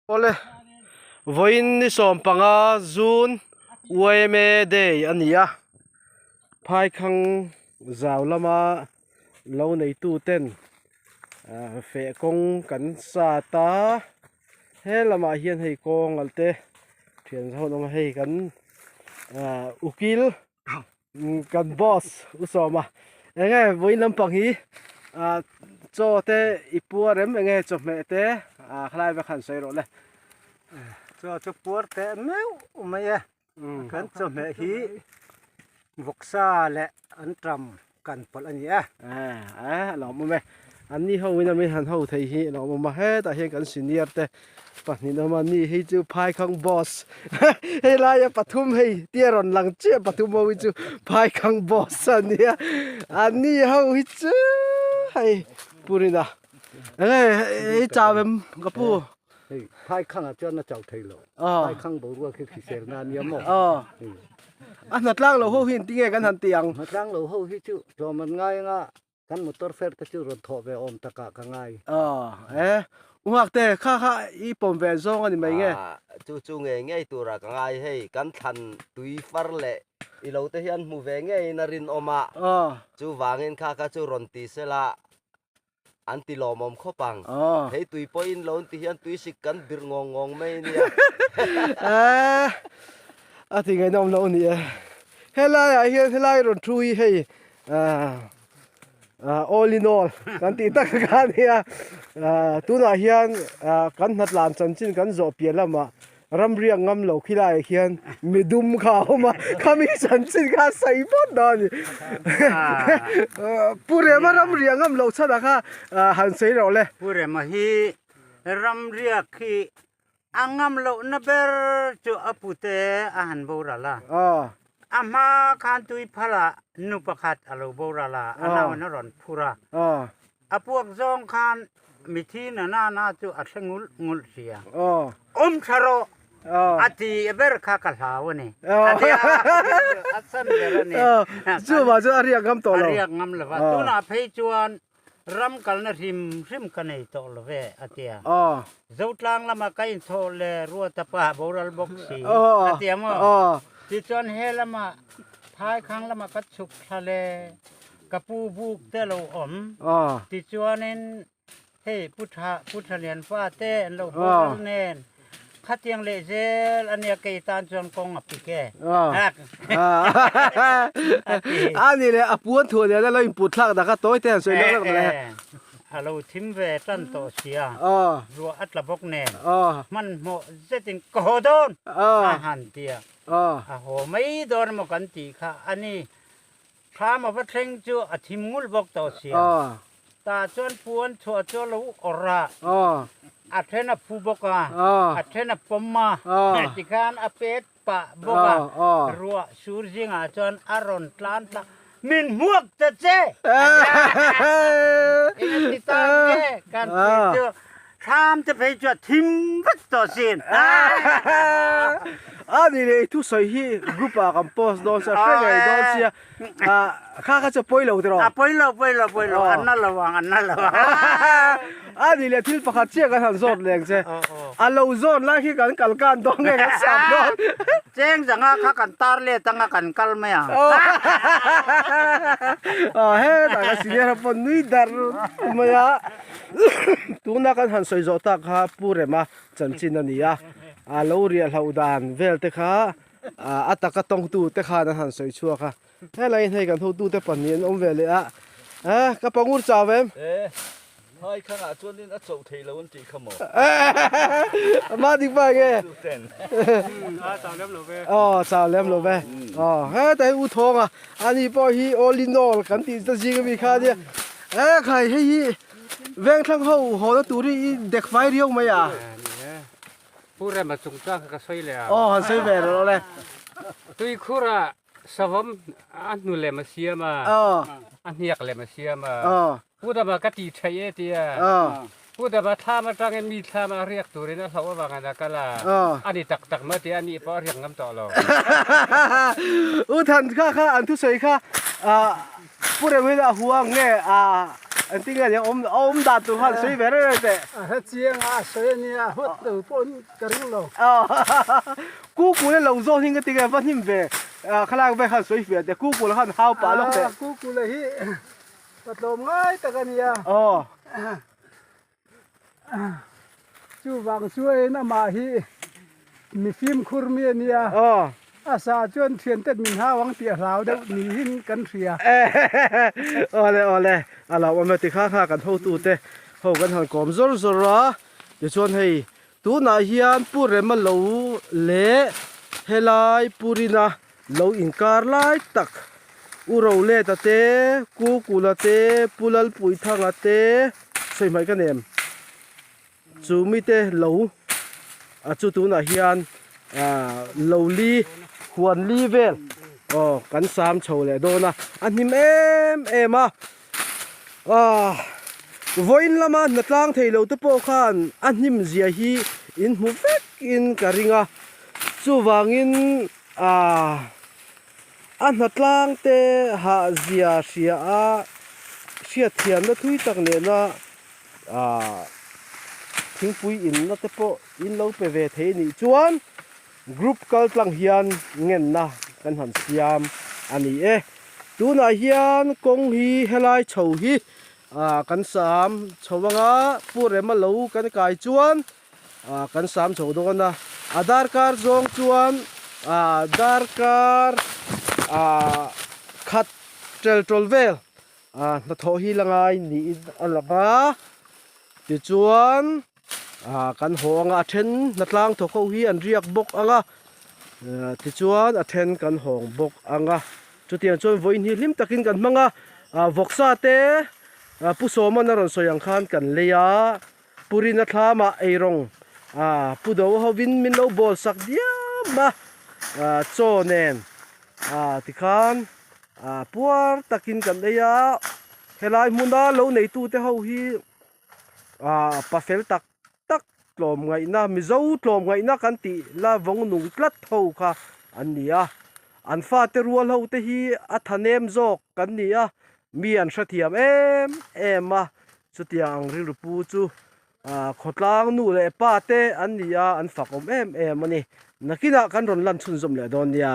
Awle, vawiin ni 15 June YMA Day a ni a, Phaikhang zau lama lo neitu ten feh kawng kan sat a, he lamah hian hei kawng alh te thian zawn awm a, hei kan ukil Kan boss u sawm a enge vawiin lampang hi ah chaw te i puar em enge chawhmeh te ah khalai vek han sawi rawh le. Chaw chu puar teh meuh mai e kan chawhmeh hi vawksa leh antam kan pawlh a ni e. A lawmawm e. An ni ho in a min han ho thei hi a lawmawm a hetah hian kan senior te pahnih awm a ni hi chu phaikhang boss hei laia pathum hei tia rawn lang chiah pathum ho hi chu phaikhang boss a nia an ni ho hi chu hei purina enge hei chau em ka pu hei phaikhang ah chuan a chau thei lo phaikhang boruak hi hrisel na ania maw a hnatlang lo ho hi engtinge kan han ti ang hnatlang lo ho hi chu tlawm an ngai anga Kan motor fare te chu rawn thawh ve awm takah ka ngai. Aw e, u nghak te kha kha i pawm ve zawng a ni mai nge? Ah, chu chu ngei ngei turah ka ngai hei, kan thlan tui far leh i lo te hian hmu ve ngeiin a rinawm a, chuvangin kha kha chu rawn ti sela an ti lawmawm khawp ang. Hei tui pawhin lo ti hian tui sik kan birh ngawng ngawng mai nia. Eh, a ti ngaihnawm loh a ni e. Helaiah hian helai rawn thu hi hei all in all kan tih tak kha a nia tunah hian kan hnatlan chanchin kan zawh piah lamah ramriak ngam lo khilaiah hian midum kha a awm a khami chanchin kha a sawi phawt dawn a ni Pu Rema ramriak ngam loh chhanah kha han sawi rawh le. Pu Rema hi ramriak hi A ngam lohna ber chu a pute a han boral a. A hma khan tui phalah nu pakhat a lo boral a, a nauin a rawn phur a. A puak zawng khan mithi na na na chu a thle ngulh ngulh si a. Awm tha rawh a ti ber kha ka hlau a ni. A san ber a ni. Chuvang chuan a riak ngam tawh lo. A riak ngam lo va. Tunah phei chuan Ram kalna hrim hrim ka nei tawh lo ve, a ti a. Zotlang lama ka inthawh leh Ruata pa boral bawk si, a ti a maw? Tichuan he lama Phaikhang lama ka chhuk thla le ka pu buk te lo awm. Tichuanin hei Pu Tha, Pu Thalianpa te an lo boral nen. Khatiang leh zel a nia kei tan chuan kawng a pik e. A ni le a puan thuah nen a lo input thlak dak a tawi te han sawi lawk lawk le. A lo thim ve tan tawh sia ruah a tla bawk nen hmanhmawh zetin ka haw dawn a han ti a, a haw mai dawn emaw kan tih kha a ni. Thlam a va thleng chu a thim ngulh bawk tawh sia. Tah chuan puan chhuah chu a lo awrh a, a then a phu bawk a, a then a pawm a, tikhan a pet pah bawk a, ruah sur zingah chuan a rawn tlan tla, Min hmuak ta che! Eng a ti tan nge kan tih chu thlam te phei chu a thim vek tawh sin. A ni leh i thusawi hi group ah kan post dawn sia, hre ngei dawn sia. Kha kha chu a pawi lo tiraw? A pawi lo, pawi lo, pawi lo, an na lo ang, an na lo ang. A ni leh thil pakhat chiah kan han zawt leng che. A lo zawn lai khi kan kal kan dawn nge kan sap dawn. Cheng zanga kha kan tar let anga kan kal mai ang. Hetah ka senior ho pawh nui dar mai a. Tuna kan han sawi zawh tak kha Pu Rema chanchin a ni a. A lo riah hloh dan vel te kha a taka tawngtu te khan an han sawi chhuak a helaiin hei kan hotute pahnih an awm ve leh a eh ka pangur chau em eh phai khangah chuanin a chauh thei lo an tih kha maw ama dik pa nge aw chau lem lo ve aw hetai u thawng a ani pawh hi all in all kan tih ta zing ami kha ania eh khai hei hi vengthlang ho haw na tur hi i dek fai riau mai a. Pu Rema chungchang kha ka sawi leh a. Aw han sawi ve rawh le. Tuikhur ah savawm a hnu lem a siam a, a hniak lem a siam a. Pu Dama ka ti theih e tia. Pu Dama thlam atangin mi thlam a riak turin a hlauh avangin a kal a, a ni tak tak maw tia a nih pawh a riak ngam tawh lo. U Than kha kha an thusawi kha Pu Rema hian a hua nge a. Engtin nge nia awm a awm dan tur khan sawi ve reng reng teh. A hre chiang a, a sawi a nia, huat lo pawh ka ring lo. Kukul a lo zawh hi engtin nge va hnim ve? Khalai vel khan sawi fiah teh, Kukul khan hau pah lawk teh. Kukul hi ka tlawm ngai tak a nia. Chuvang chuain amah hi mi fimkhur mi a nia. A sa chuan thianten min hau ang tih a hlau deuh niin kan hria. Awle awle, a lo awm e tikha kha kan hotute ho kan han kawm zawr zawr a, tichuan hei tunah hian Pu Rema lo leh helai Pu Rina lo inkar lai tak U Roleta te, Ku Kula te, Pu Lalpuithanga te sawi hmaih ka nem. Chu mite lo a chu tunah hian lo li huan li vel aw kan sam chho leh dawn a, a hnim em em a ah vawiin lama hna tlang thei lo te pawh khan a hnim zia hi in hmu vek in ka ring a chuvangin ah a hna tlang te hah zia hria a hriatthiamna thui tak nena. Ahh thingpui inna te pawh in lo pe ve thei nih chuan group kal tlang hian ngenna kan han siam a ni e. Tunah hian kawng hi helai chho hi ah kan sam chho anga Pu Rema lo kan kai chuan ah kan sam chho dawn a, a darkar zawng chuan ah darkar ah khat tel tawl vel Ah hnathawh hi la ngai niin a lang a, tichuan ah kan haw anga a then hnatlang thawk ho hi an riak bawk ang a, tichuan a then kan hawng bawk ang a, chutiang chuan vawiin hi hlim takin kan hmang a, ah vawksa te Pu Sawman a rawn sawi ang khan kan lei a, Pu Rina thlamah eirawng ah Pu Do hovin min lo bawl sak diam a, ah chaw nen ah tikhan. Ah puar takin kan ei a, helai hmuna lo neitute ho hi ah pa fel tak tak tlawmngaihna Mizo tlawmngaihna kan tih la vawng nung tlat ho kha an ni a, an fate rual ho te hi a thanem zawk kan ni a, mi an hrethiam em em a, chutiang ang rilru pu chu ah khawtlang nu leh pa te an ni a, an fak awm em em a ni, nakinah kan rawn lan chhunzawm leh dawn nia.